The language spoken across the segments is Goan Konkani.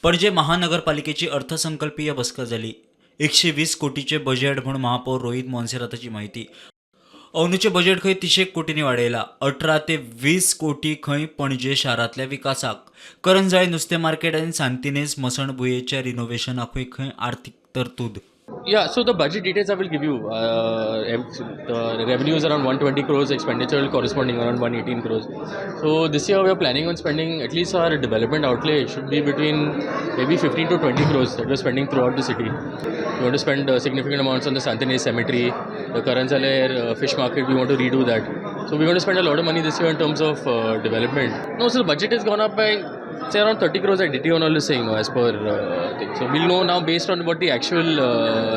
पणजे महानगरपालिकेची अर्थसंकल्पीय बसका जाली. 120 कोटीचे बजेट म्हूण महापौर रोहित मोन्सेराताची माहिती. अंदूचें बजेट खंय तिशेक कोटींनी वाडयला. 18 ते 20 कोटी खंय पणजे शारांतल्या विकासाक. करंजाळे नुस्तें मार्केट आनी सांतिनेज मसणभुंयेच्या रिनोव्हेशनाकूय खंय आर्थीक तरतूद. Yeah, so the budget details I will give you. The revenue is around 120 crores, expenditure corresponding around 118 crores. So this year we are planning on spending, at least our development outlay should be between maybe 15 to 20 crores that we're spending throughout the city. We want to spend significant amounts on the Santinez Cemetery, the Karanzale fish market, we want to redo that. So we're going to spend a lot of money this year in terms of development. No, so the budget has gone up by, say, around 30 crores at DT and all is saying, no, as per thing. So we'll know now based on what the actual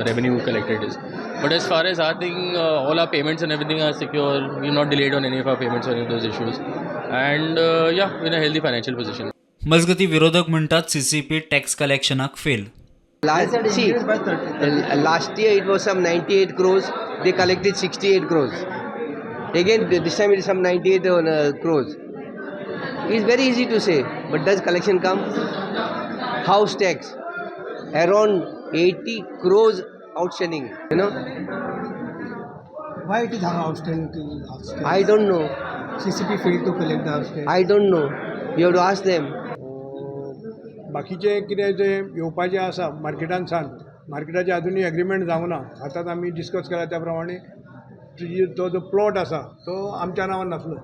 revenue collected is. But as far as our thing, all our payments and everything are secure. We're not delayed on any of our payments or any of those issues. And yeah, we're in a healthy financial position. मजगती, विरोधक म्हणटात सीसीपी टॅक्स कलेक्शनाक fail. Last, see, last year it was some 98 crores. They collected 68 crores. Again, this time it is some 98 crores. It's very easy to say, but does collection come? House tax, around 80 crores outstanding. Why it is outstanding till outstanding? I don't know. CCP failed to collect the outstanding. I don't know. You have to ask them. बाकीचें कितें जें येवपाचें आसा मार्केटान सान, मार्केटाचें आजुनूय एग्रीमेंट जावंक ना. आतांच आमी डिस्कस केला त्या प्रमाणे तुजी तो जो प्लॉट आसा तो आमच्या नांवान नासलो.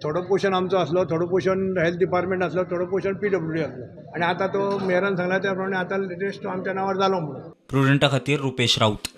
थोडो पोर्शन आमचो आसलो, थोडो पोर्शन हेल्थ डिपार्टमेंट आसलो, थोडो पोर्शन पीडब्ल्यूडी आसलो आनी आतां तो मेयरान सांगला त्या प्रमाणे आतां लेटेस्ट तो आमच्या नांवार जालो म्हणून. प्रुडंटा खातीर रुपेश राऊत.